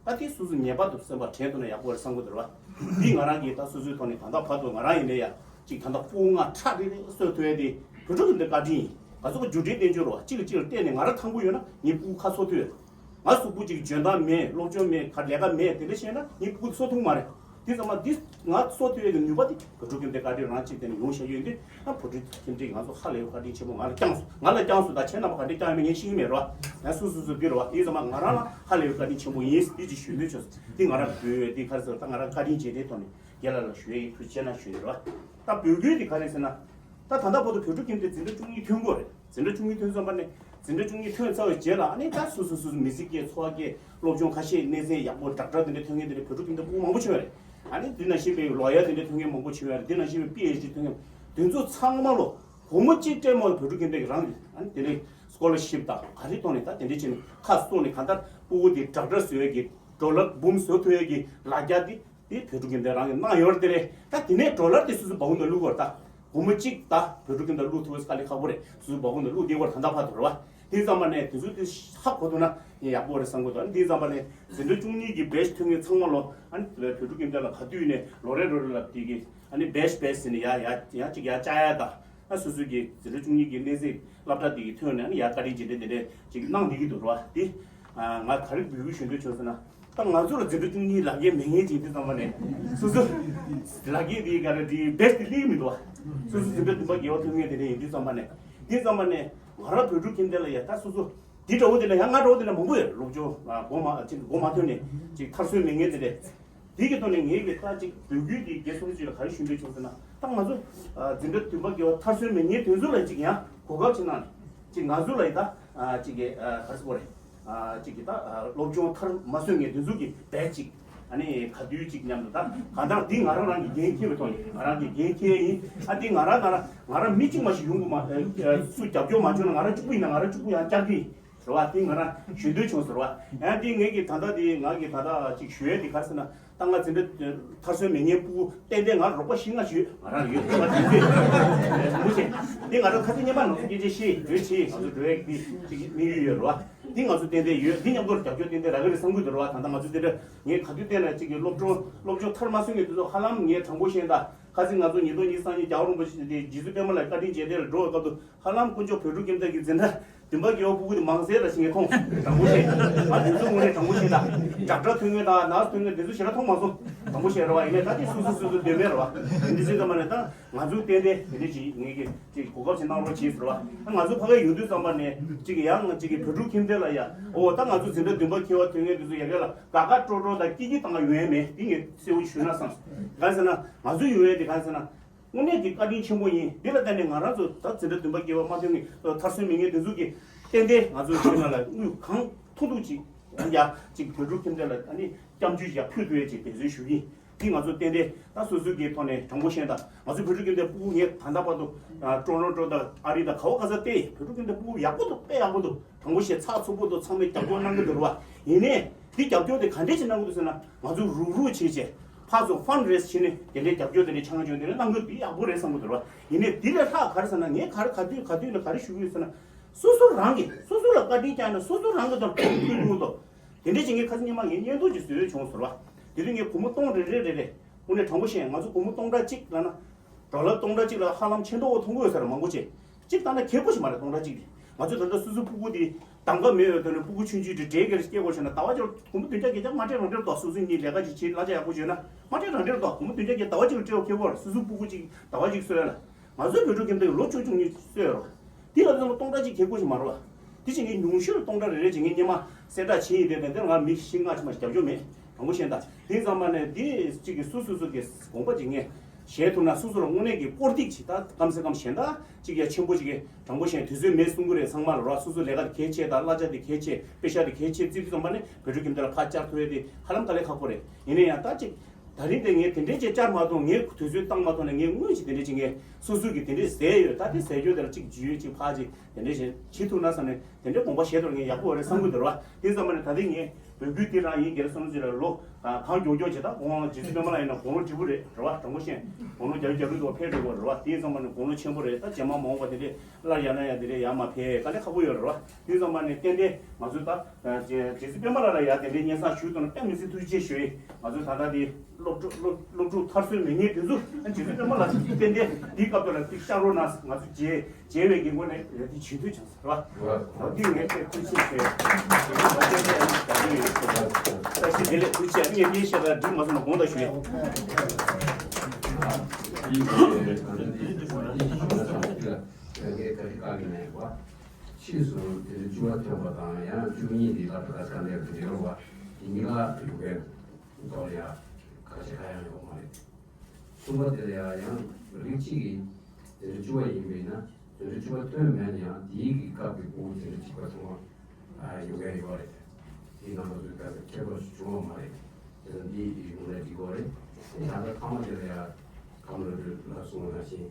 ད་དེ་སོ་སོ་ངེས་པར་དུ་སེམས་པ་དྲན་ཐུབ་ན་ཡག་པོ་རེད་བསམ་གྱི་འདུག་ར། འདི་ང་རང་གིས་ད་སོ་སོའི་ཐོག་ནས་ད་ལྟ་བར་དུ་ང་རང་ཡིན་ནའི་ཡ་གཅིག་ད་ལྟ་སྤུ་གུ་ལྔ་ཁྲག་རེ་རེ་གསོ་ཐུབ་ཡ་དེ་བོད་ཕྲུག་གི་འདི་བཀའ་དྲིན་ཡིན། ང་ཚོ་གི་རྒྱུ་འབྲས་བསྟན་བཅོས་རོ་གཅིག་ལ་གཅིག་ལ་བརྟེན་ནས་ང་རང་ཐང་པོ་ཡོད་ན་ངའི་སྤུ་གུ་ཁ་གསོ་ཐུབ་ཡོད། ང་གཟུགས་པོ་གཅིག་འཇོན་ཐང་མེད་སློབ་སྦྱོང་མེད་ག་ལས་ཀ་མེད་དེ་འདྲ་བྱས་ན་ངའི་སྤུ་གུ་གསོ་ཐུབ་མ་རེད། དེ་ཙམ་མ་འདི་ང་གསོ་ཐུབ་ཡས་ཀྱི་ནུས་པ་དེ་བོད་ཕྲུག་ཁྱིམ་སྡེ་བཀའ་དྲིན་རང་གཅིག་དེ་ནས་ཡོང་བཞག་ཡོད་དུས་ང་བོད་ཕྲུག་ཁྱིམ་སྡེ་ང་ཚོ་ཧ་ལས་པའི་བཀའ་དྲིན་ཆེན་པོ་ང་ལ་བསྐྱངས་སོང་། ང་ལ་བསྐྱངས་སོང་ད་ཁྱེད་རྣམ་པ་ག་འདྲས་བསྐྱངས་ཡོད་མེད་ངས་ཤེས་ཀྱི་མེད་རོ། ང་སུ་སུ་སུ་འདི་རོ་དེ་ཙམ་མ་ང་རང་ལ་ཧ་ལས་པའི་བཀའ་དྲིན་ཆེན་པོ་ཡིན་འདི་ཅིག་ཞུ་འདོད་བྱུང་སོང་། འདི་ང་རང་བོད་འདི་ག་རེ་ཟེར་ད་ང་རང་བཀའ་དྲིན་རྗེས་དྲན་ཐོག་ནས་རྒན་ལགས་ལ་ཞུ་ཡས་ཡིན། ཐུགས་རྗེ་ཆེ་གནང་ཞུ་ཡས་རོ། ད་བོད་སྐད་འདི་ག་རེ་ཟེར་ན། ད་ད་ལྟ་བར་དུ་བོད་ཕྲུག་ཁྱིམ་སྡེ་འཛིན་གྲྭ་བཅུ་གཉིས་ཐོན་དགོས་རེད། འཛིན་གྲྭ་བཅུ་གཉིས་ཐོན་ཙམ་པ་ནས་འཛིན་གྲྭ་བཅུ་གཉིས་ཐོན་ཚར་བའི་རྗེས་ལ་ཨ་ནི་ད་སོ་སོ་སོ་སོ་མི་ཚེ་སྐྱེལ་འཚོ་བ་སྐྱེལ་སློབ་སྦྱོང་ཁ་ཤས་གནས་ཚད་ཡག་པོ་ཌོག་ཊར་དེ་འདྲ་ཐོན་མཁན་དེ་འདྲ་བོད་ཕྲུག་ཁྱིམ་སྡེ་སྤུ་གུ་མང་པོ་བྱུང་བ་རེད། ཨ་ནི་འདི་ནང་བཞིན་པའི་ལོ་ཡར་དེ་འདྲ་ཐོན་མཁན་མང་པོ་བྱུང་བ་རེད། འདི་ནང་བཞིན་པའི་པི་ཨེཆ་ཌི་ཐོན་མཁན་ དེ་ཚོ་ཚང་མ་ལོ་སྒོར་མོ་གཅིག་སྤྲད་མ་ལོ་བོད་ཕྲུག་རྒན་པའི་རང་གི་ཨ་ནི་དེ་ནས་སྐོ་ལར་ཤིབ་དང་ག་རེ་གཏོང་ནས་ད་དེ་འདྲས་བྱས་ནས་ཁ་གསོ་ནས་གང་ལྟར་སྤུ་གུ་དེ་ཌོག་ཊར་བཟོ་ཡས་ཀྱི་ཌོ་ལར་འབུམ་བཟོ་ཐུབ་ཡས་ཀྱི་ལ་རྒྱ་དེ་དེ་བོད་ཕྲུག་རྒན་པའི་རང་གི་གནང་ཡོད་རེད་དེ་རེད། ད་དེ་ནས་ཌོ་ལར་དེ་སོ་སོ་སྦ་ཁུག་ནང་བླུག་དགོས་རེད། ད་སྒོར་མོ་གཅིག་ད་བོད་ཕྲུག་རྒན་པའི་བླུག་ཐུབ་ཡས་དཀའ་ལས་ཁག་པོ་རེད། སོ་སོ་སྦ་ཁུག་ནང་བླུག་བསྡད་དགོས་རེད། ད་ལྟ་བར་དུ་རེད་བ། དེ་ཙམ་པ་ནས་དེ་ཚོ་དེ་ཧ་གོ་ཐུབ་ན་ཡག་པོ་རེད་བསམ་གྱི་འདུག་དེ་ཙམ་པ་ནས་འཛིན་གྲྭ་བཅུ་གཉིས་ཀྱི་བེ་ཆི་ཐོན་མཁན་ཚང་མ་ལོ་ཨ་ནི་བོད་ཕྲུག་རྒན་པའི་ལ་ག་དུས་ནས་ལོ་རེ་ལོ་རེ་ལ་དེ་གི་ཨ་ནི་བེ་ཆི་བེ་ཆི་ཟེར་ནས་ཡ་ཡ་ཡ་གཅིག་ཡ་བཅའ་ཡ་དང་། ཨ་སོ་སོ་གི་འཛིན་གྲྭ་བཅུ་གཉིས་ཀྱི་གནས་ཚད་སློབ་གྲྭ་དེ་གི་ཐོན་ནས་ཨ་ནི་ཡ་བཀའ་དྲིན་རྗེས་དྲན་དེ་འདྲས་ཅིག་གནང་བསྡད་ཀྱི་འདུག་རེད་བ། དེ་ང་ག་རེ་འབོད་སྐུལ་ཞུ་འདོད་བྱུང་ཟེར་ན། ད་ང་ཚོ་ལ་འཛིན་གྲྭ་བཅུ་གཉིས་ལག་ཁྱེར་མེད་མཁན་ཅིག་ཡིན་དུས་ཙམ་པ་ནས་སོ་སོ་ལག་ཁྱེར་དེ་ག་རེ་དེ་བེ་ཆི་དེ་སླེབས་མི་འདུག་བ། སོ་སོ་འཛིན་གྲྭ་བདུན་པ་བརྒྱད་པ་ཐོན་མཁན་དེ་འདྲས་ཡིན་དུས་ཙམ་པ་ནས་དེ་ཙམ་པ་ནས་ང་རང་བོད་ཕྲུག་ཁྱིམ་སྡེ་ལ་ཡ་ད་སོ་སོ་དེ་འདྲ་བོ་དེ་ལ་ཡ་ང་འདྲ་བོ་དེ་ལ་མང་པོ་ཡོད། སློབ་སྦྱོང་ཨ་མགོ་མ་ཅིག་མགོ་མ་ཐོན་ནས་ཅིག་མཐར་སོན་མེད་མཁན་དེ་འདྲས། དེ་གི་ཐོག་ནས་ངེད་ཀྱི་ད་ཅིག་འབོད་སྐུལ་དེ་རྒན་གསུམ་བཅས་ལ་ག་རེ་ཞུ་འདོད་བྱུང་ཟེར་ན། ད་ང་ཚོ་ཨ་འཛིན་གྲྭ་བདུན་པ་བརྒྱད་པ་མཐར་སོན་མེད་མཁན་དེ་ཚོ་ལ་ཅིག་ཡང་གོ་སྐབས་ཅིག་གནང་ནས་ཅིག་ང་ཚོ་ལ་ཡི་ད་ཨ་ཅིག་གི་ཨ་ག་རེ་ཟེར་དགོས་རེད། ཨ་ཅིག་གི་ད་ཨ་སློབ་སྦྱོང་མཐར་མ་སོན་མཁན་དེ་ཚོ་གི་བེ་ཆི་ཅིག་ཨ་ནི་ག་དུས་ཅིག་མཉམ་དུ་ད་གང་ལྟར་འདི་ང་རང་རང་གི་འགན་འཁྱེར་བའི་ཐོག་ནས་ང་རང་གི་འགན་འཁྱེར་ཡིན། ཨ་འདི་ང་རང་ང་རང་ང་རང་མི་གཅིག་མ་ཞིག་ཡོང་དགོས་མ་ཨ་སུ་རྒྱབ་སྐྱོར་མ་བྱུང་ན་ང་རང་གཅིག་པུ་ཡིན་ན་ང་རང་གཅིག་པུ་ཡང་བསྐྱར་གི་ཡིན། རེད་བ། དེ་ང་རང་ཞུ་འདོད་བྱུང་ཟེར་བ། ཡང་དེ་ངེད་ཀྱི་ད་ལྟ་དེ་ང་གི་ད་ལྟ་ཅིག་ཞུ་ཡས་དེ་ག་རེ་ཟེར་ན། ད་ང་འཛིན་གྲྭ་མཐར་སོན་མེད་མཁན་སྤུ་གུ་ཏན་ཏན་ང་རོགས་པ་བཞི་ལྔ་ཞིག་ཡོད། ང་རང་ཡོད་ང་དེ་ཚོས་མུ་ཆེ། དེ་ང་རང་ཁ་སང་སྔོན་མ་ནང་སྐད་ཆ་བཤད་ཡོད་ཆེ། ང་ཚོ་འགྲོ་ཡས་དེ་ཅིག་དམིགས་ཡུལ་ཡོད་རེད་བ། དེ་ང་ཚོ་ཏན་ཏན་ཡོད། དེ་མཉམ་དུ་རྒྱབ་སྐྱོར་ཏན་ཏན་རག་གི་རེད་བསམ་གྱི་འདུག་རེད་བ། ད་ལྟ་ང་ཚོ་དེ་འདྲ་ངས་ག་དུས་བལྟས་ན་ཅིག་གི་སློབ་སྦྱོང་སློབ་སྦྱོང་མཐར་མ་སོན་མཁན་དེ་ཚོ་ཧ་ལམ་ངས་དྲང་པོ་བཤད་ད། ཁ་སང་ང་ཚོ་ཉིས་སྟོང་ཉི་ཤུ་རྩ་གཉིས་རྒྱལ་བ་རིན་པོ་ཆེ་དེ་རྗེ་བཙུན་པད་མ་ལ་བཀའ་དྲིན་རྗེས་དྲན་ལ་འགྲོ་བའི་སྐབས་སུ་ཧ་ལམ་དཀོན་མཆོག་བོད་ཕྲུག་ཁྱིམ་སྡེ་གི་འཛིན་གྲྭ་བདུན་པ་བརྒྱད་པ་སྤུ་གུ་དེ་མང་སེ་ལ་ཞིག་ངས་མཐོང་། དྲང་པོ་བཤད། ང་དེ་ཚོ་དངོས་གནས་དྲང་པོ་བཤད་ད། ཌོག་ཊར་ཐོན་མཁན་དང་ནར་སི་ཐོན་མཁན་དེ་ཚོ་ཞེ་དྲག་མཐོང་མ་སོང་། དྲང་པོ་བཤད་རེད་བ། ཡིན་ནའི་ད་དེ་སོ་སོ་སོ་སོ་འདོད་མེད་རེད་བ། འདི་ཚོའི་སྐབས་ནས་ད་ང་ཚོ་ཏན་ཏན་དེ་འདྲ་ཅིག་ངེད་ཀྱི་ཅིག་གོ་སྐབས་ཅིག་གནང་རོགས་བྱེད་ཟེར་བ། ད་ང་ཚོ་ཕ་གིར་ཡོང་དུས་ཙམ་པ་ནས་ཅིག་ཡང་ཅིག་གི་བོད་ཕྲུག་ཁྱིམ་སྡེ་ལ་ཡ་ཨོ་ད་ང་ཚོ་འཛིན་གྲྭ་བདུན་པ་ཁྱེར་བ་ཐོན་མཁན་དེ་ཚོ་ཡ་གི་ལ་དགའ་དགའ་སྤྲོ་སྤྲོ་དང་སྐྱིད་སྐྱིད་བཏང་ག་ཡོང་ཡས་མེད། དེ་ངས་གསལ་བོ་ཞུས་ན་བསམ། གང་ཟེར་ན་ང་ཚོ་ཡོང་ཡས་དེ་གང་ཟེར་ན། དངོས་གནས་ཀྱི་བཀའ་དྲིན་ཆེན་པོ་ཡིན། འདི་ལ་བརྟེན་ནས་ང་རང་ཚོ་ད་འཛིན་གྲྭ་བདུན་པ་བརྒྱད་པ་མ་ཐོན་ནས་མཐར་སོན་མེད་མཁན་དེ་ཚོ་གི་ཏན་ཏན་ང་ཚོ་ཁྱིམ་ནང་ལ་དངུལ་གང་ཐུབ་ཐུབ་ཅིག་ཡང་ཡ་ཅིག་བོད་ཕྲུག་ཁྱིམ་སྡེ་ལ་ཨ་ནི་སྐྱབས་འཇུག་ཡ་ཕུལ་ཐུབ་ཡས་ཅིག་འབད་བརྩོན་ཞུ་གི་ཡིན། འདི་ང་ཚོ་ཏན་ཏན་ད་སོ་སོ་གི་ཐོག་ནས་དྲང་པོ་བཤད་ད། ང་ཚོ་བོད་ཕྲུག་ཁྱིམ་སྡེ་སྤུ་གུ་ངས་ད་ལྟ་བར་དུ་ཀྲོ་རོན་ཀྲོ་དང་ཨ་རི་དང་ག་བ་ག་ས་བལྟས་བོད་ཕྲུག་ཁྱིམ་སྡེ་སྤུ་གུ་ཡག་པོ་འདུག་དཔེ་ཡག་པོ་འདུག་དྲང་པོ་བཤད་ཚགས་ཚུད་པོ་འདུག་ཚང་མས་རྒྱབ་སྐྱོར་གནང་གི་འདུག་རེད་བ། ཡིན་ནའི་འདི་རྒྱབ་སྐྱོར་དེ་ག་འདྲས་ཅིག་གནང་གི་འདུག་ཟེར་ན། ང་ཚོ་རུག་རུག་བྱས་བྱས་ཕར་ཚུར་ཕན་རེ་ཟེར་བྱས་ནས་དེ་འདྲའི་རྒྱབ་སྐྱོར་དེ་འདྲའི་ཆ་ང་ཅུང་དེ་འདྲ་གནང་དགོས་དེ་ཡག་པོ་རེད་བསམ་གི་འདུག་ར། ཡིན་ནའི་དེ་ལས་ལྷག་ག་རེ་ཟེར་ན། ངས་ག་རེ་ག་དུས་ག་དུས་ལ་ག་རེ་ཞུ་གི་ཡོད་ཟེར་ན། སོ་སོ་རང་གིས་སོ་སོ་ལ་བཀའ་དྲིན་བསྐྱངས་ནས་སོ་སོ་རང་གི་དོན་ཕུལ་ཐུབ་དོ། དེ་འདྲ་བྱེད་མཁན་ཁ་སང་ཉི་མ་ངས་བརྙན་ཐུང་ཅིག་བཟོས་བྱུང་ཟེར་བ། དེ་དུས་ངས་སྒོར་མོ་སྟོང་རེ་རེ་རེ་རེ། དངོས་གནས་དྲང་པོ་བཤད་ང་ཚོ་སྒོར་མོ་སྟོང་ཕྲག་གཅིག་ལབ་ན། ཌོ་ལར་སྟོང་ཕྲག་གཅིག་ལ་ཧ་ལམ་ཆེ་མདོག་པོ་མཐོང་གི་ཡོད་ས་རེད་མང་པོ་ཅིག་གཅིག་བཏང་ན་ཁེ་པོ་ཞིག་མ་རེད་སྟོང་ཕྲག་གཅིག་དེ། ང་ཚོ་ད་ལྟ་སོ་སོའི་སྤུ་གུ་དེ་གདམ་ག་མེད་པའི་ཐོག་ནས་སྤུ་གུ་ཆུང་ཆུང་དེ་འབྲས་ཀྱི་སྐྱེ་དགོས་བྱུང་ན་ཟླ་བ་གཅིག་སྒོར་མོ་བདུན་བརྒྱ་བརྒྱད་བརྒྱ་མ་སྤྲད་རང་སྤྲད་རོགས་སོ་སོའི་གཉིས་ལས་ཀ་ཅིག་བྱེད་གླ་ཆ་ཡག་པོ་བྱོས་ན་མ་སྤྲད་རང་སྤྲད་རོགས། སྒོར་མོ་བདུན་བརྒྱ་བརྒྱད་ཟླ་བ་གཅིག་ལ་སྤྲད་པ་ཁེ་པོ་རེད། སོ་སོའི་སྤུ་གུ་གཅིག་ཟླ་བ་གཅིག་གསོ་ཡ་ལ། ང་ཚོའི་བོད་ཕྲུག་ཁྱིམ་སྡེ་ལོ་ཆུང་ཆུང་གཉིས་གསོས་རོགས། དེ་ལ་ཚང་མ་སྟོང་ཕྲག་གཅིག་ཁེ་པོ་ཞིག་མ་རེད་བ། དེ་བཞིན་ངས་ཉུང་ཤོས་ལ་སྟོང་ཕྲག་རེ་རེ་བྱེད་མཁན་སྔོན་མ་གསལ་བསྒྲགས་བྱས་ཡིན། དེ་དེ་འདིར་ང་མི་བཞི་ལྔ་ཅིག་མ་རྒྱབ་སྐྱོར་མེད། དྲང་པོ་བཤད་ད། དེ་ཙམ་པ་ནས་འདི་གཅིག་གིས་སོ་སོ་སོ་གི་དགོངས་པ་ཅིག་ངས་བཞེས་ཐུབ་ན་སོ་སོ་ལ་དངོས་གནས་ཀྱི་སྐོར་ཐིག་ཅིག་ད་སྐམ་སེ་སྐམ་གཞན་དག་ཅིག་ཡ་ཆེན་པོ་ཅིག་གིས་དྲང་པོ་བཤད་དུས་ཚོད་མེད་གསུང་གི་རེད། ཚང་མ་ལ་རོགས་སོ་སོ་ལས་ཀ་དེ་གལ་ཆེ་ད་གླ་ཆ་དེ་གལ་ཆེ་པེ་ཤག་དེ་གལ་ཆེ་བརྩི་དུས་ཙམ་པ་ནས་བོད་ཕྲུག་ཁྱིམ་སྡེ་ལ་ཕར་བཅར་ཐུབ་ཡས་དེ་ཧ་ལམ་དཀའ་ལས་ཁག་པོ་རེད། ཡིན་ན་ཡང་ད་ཅིག་ད་རིང་དེ་ངས་དེ་འདྲས་ཅིག་བཅར་མ་ཐུབ། ངས་དུས་ཚོད་བཏང་མ་ཐུབ་ནས་ངས་དངོས་ཅིག་དེ་འདྲས་ཅིག་ངས་སོ་སོ་གི་དེ་འདྲས་ཟས་ཡོད། ད་དེ་ཟས་སྐྱོ་དེ་ལ་ཅིག་འཇུས་ཅིག་ཕར་ཅིག་དེ་འདྲས་ཞིག་བྱེད་ཐུབ་ན་བསམ་ནས་དེ་འདྲས་དགོངས་པ་བཞེས་ཐུབ་ན་ངས་ཡག་པོ་རེད་བསམ་གི་འདུག་ར་བ། དེ་ཙམ་པ་ནས་ད་ལྟ་ངས་འབོད་སྐུལ་དེ་རང་ཡིན་གལ་སོང་ཟེར་ལ་ལོ་གང་མགྱོགས་མགྱོགས་བྱེད། ད་དགོངས་རྗེ་བཙུན་པད་མ་ལ་ཡིན་ན་དགུང་ལོ་བགྲེས་པོ་རེད་ར་བ། དྲང་པོ་བཤད་དགུང་ལོ་བརྒྱད་ཅུ་གྱ་དྲུག་ཙམ་ཕེབས་འགྲོ་གི་རེད་ར་བ། དེ་ཙམ་པ་ནས་དགུང་ལོ་ཆེན་པོ་རེད། ད་རྗེས་མ་མ་འོངས་པ་དེ་འདྲས་སླར་ཡང་ན་ཡང་དེ་འདྲས་ཡར་མར་ཕེབས་དཀའ་ལས་ཁག་པོ་ཡོད་རེད་ར་བ། དེ་ཙམ་པ་ནས་ཏན་ཏན་ང་ཚོ་ད་རྗེ་བཙུན་པད་མ་ལ་ལ་ཡ་དེ་འདྲས་སྙན་སེང་ཞུས་ཐུབ་ན་དཔེ་མི་སྲིད་ཐུགས་རྗེ་ཆེ་ཞུ་ཡིན། ང་ཚོ་ད་ལྟ་དེ་སློབ་ཕྲུག་སློབ་སློབ་ཕྲུག་མཐར་སོན་མེད་མཁན་དེ་ཚོ་རྗེ་བཙུན་པད་མ་ལ་ཏན་ཏན་འདིའི་སྐབས་དེ་ལ་ཏིག་བཅར་རོགས་གནང་། ང་ཚོ་རྗེས་རྗེས་པའི་འགན་ཁུར་ནས་རེ་ཏིག་བྱེད་དུས་ཆགས་སོང་ར་བ། འདི་ངས་དཔེ་ཐུགས་རྗེ་ཆེ་ཞུ་ཡ། ད་ལྟ་དེ་ལས་ཐུགས་རྗེ་ཆེ། ངས་འདི་བཤད་ད་འགྲིག་མ་སོང་ན་དགོངས་དག་ཞུ་ཡ། ཕྱིས་སུ་དེ་བཅུ་པ་ཐོན་པ་དང་ཡང་བཅུ་གཉིས་འདི་ལ་ད་ལྟ་དཀའ་ལས་རེད་རོགས་པ་འདི་གཉིས་ཀ་ཡོད་པའི་ཐོག་ལ་ཡང་ཁ་ཆེ་ཁ་ཡང་ཡོད་མ་རེད། གསུམ་པ་དེ་ལ་ཡང་ཡང་རིགས་གཅིག་གིས་དེ་འདྲ་བཅུ་པ་ཡིན་པས་ན་དེ་འདྲ་བཅུ་པ་ཐོན་མེད་ན་ཡང་དེའི་གི་སྐབས་ཀྱི་སྐུ་དེ་འདྲ་གཅིག་པ་ཚང་མ་ཡོང་མཁན་ཡོད་རེད། དེའི་རྣམ་པ་ཚོའི་སྐབས་ཀྱི་ཁྱད་པར་བྱུང་བ་མ་རེད། དེ་ཚོ་འདིའི་གི་ངོས་ནས་འགྲིག་གི་རེད། ད་ལྟ་ཐ་མ་དེ་ལ་ཡང་ཁམས་ལོ་དྲུག་ལ་གསུངས་པ་ནང་བཞིན།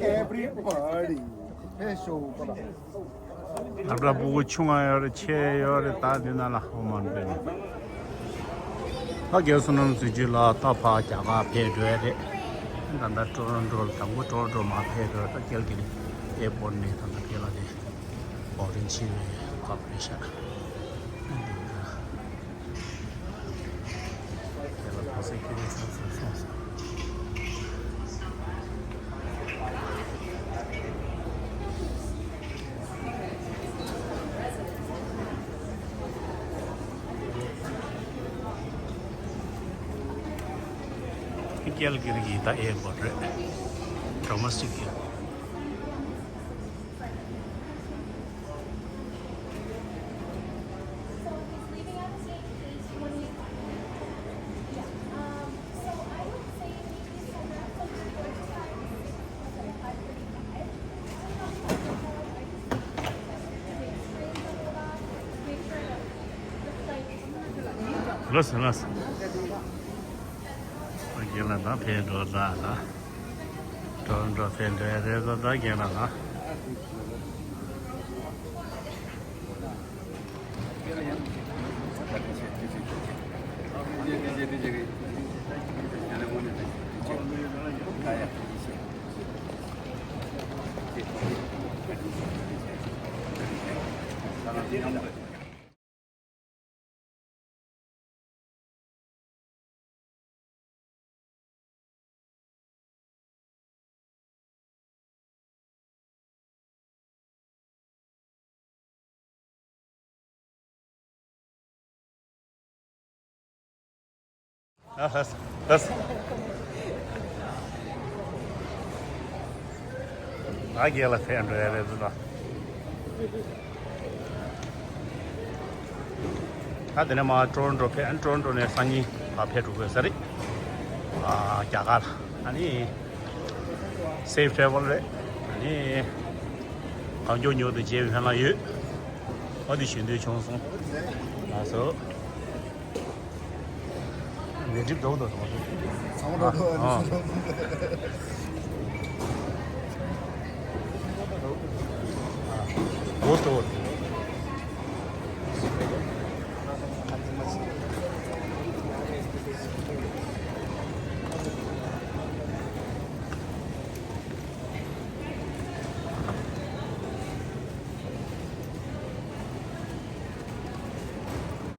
Everybody. ཕེབས་ཤོག་པ་ལགས། ཨ་ཕྲ་ཕྲུ་གུ་ཆུང་ང་ཡོད་རེད། ཆེ་ཡོད་རེད། ད་འདི་ན་ལ་ཧོ་མ་འདྲ་ནི། ད་རྒན་བསོད་ནམས་གཟི་བརྗིད་ལགས་ད་ཕར་རྒྱ་གར་ཕེབས་འགྲོ་ཡ་རེད། ད་ལྟ་ཊོ་རོན་ཊོ་ལ་དང་པོ་ཊོ་རོན་ཊོ་མར་ཕེབས་འགྲོ། ད་ཀལ་ཀི་རི་ཨེར་པོར་ཊི་ནས་ད་ལྟ་ཕེབས་ལ་དེ་ཨོ་རེན་ཇི་ཧི་ཝེ་ཀོར་པོ་རེ་ཤན། ཀལ་ཀི་རི་གི་ད་ཨེར་པོར་ཊི་རེད། ཌོ་མེ་སི་ཊིག་ཨེར་པོར་ཊི། ལགས་སོ་ལགས་སོ། ཨོ་ཁེ་ལགས། ད་ཕེབས་འགྲོ་ད་ལ། འགྲོ་འགྲོ་ཕེབས་འགྲོ་ཡ་རེད་ད། ད་ཁེ་ལགས་ལ། ཨ་ལགས་སོ་ལགས་སོ། ད་རྒན་ལགས་ཕེབས་འགྲོ་ཡ་རེད་ད། ད་དེ་ནས་མར་ཊོ་རོན་ཊོ་ཕེབས། ཊོ་རོན་ཊོ་ནས་སང་ཉིན་ཕར་ཕེབས་འགྲོ་དགོས་ས་རེད། ཨ་རྒྱ་གར་ལ། ཨ་ནི་སེབ་ཊི་ཊེ་རེ་ཝལ་རེད། ཨ་ནི་གང་མགྱོགས་མགྱོགས་དུ་མཇལ་བའི་ཕན་ལ་ཡོད། ཨ་དེ་ཞུ་འདོད་བྱུང་སོང་། ལགས་སོ། ནེ་ཊིབ་འགྲོ་འདུག་ཚང་མ་འགྲོ་འདུག་ཚང་མ་འགྲོ་འདུག་ཨ་ནི་ཚང་མ་འགྲོ་འདུག Most of all.